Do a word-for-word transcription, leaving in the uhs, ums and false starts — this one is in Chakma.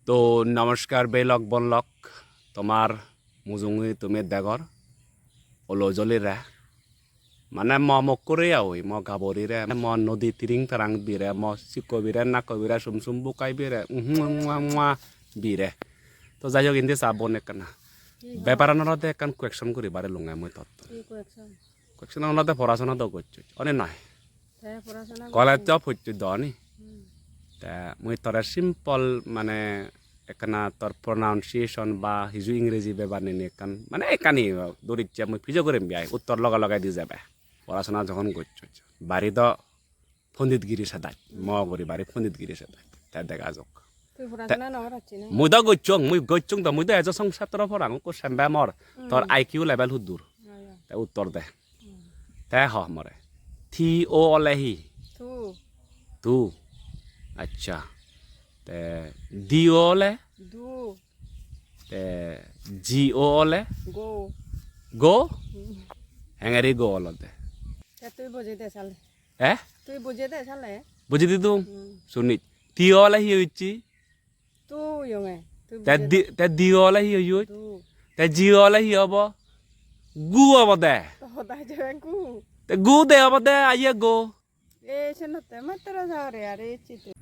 To namaskar bhei lok bon lok, tomar mujungi tumi degor olo jolire, mane mo mokkore aoi, mo gaborire, mo nodi tiring tarang bire, mo sikko bire, nakko bire, sum sum bukai bire, uhum, mua mua bire. To jai hok, indi sa bon ekkana. Hi hok? Beparan olode ekkan question guribar elunge mui tottun. Hi question? Question olode porasona do gocchoj, one noi? Te porasona college gocchoj? College-o pocchoj do ni? Hmm. Te mui tore simple mane ekkana tor pronunciation ba hiju ingreji bebar nini ekkan mane ekkani duricche mui pijo gurim bi ai, uttor loge loge di jebe. Porasona jogon gocchoj, bari do pondit giri sedaj, mo guri bari pondit giri sedaj. Te dega jok. Tui porasona no goracchi na? Mui do gocchong, mui gocchong do, mui do ejo song satro porang, ukko sembe mor, tor Hmm. I Q level huddur. Ayo. Te uttor de. Hmm. Te ho more. T O ole hi? Tu. Tu. Accha. Te D O ole? Du. Te G O ole? Go. Go? Hmm. Hengeri go olode. Te tui buji de sale. Eh? Tui buji de sale. Buji di tu? Hmm. Suni. T O ole hi hoichi? Tu yonge. Tui Te buji di, de. Te D O ole hi hoichi? Tu. Te G O ole hi obo? Gu obo de. To hodai je gu. Te gu de obo de, aye go. E, senotte matro jare are ecche te.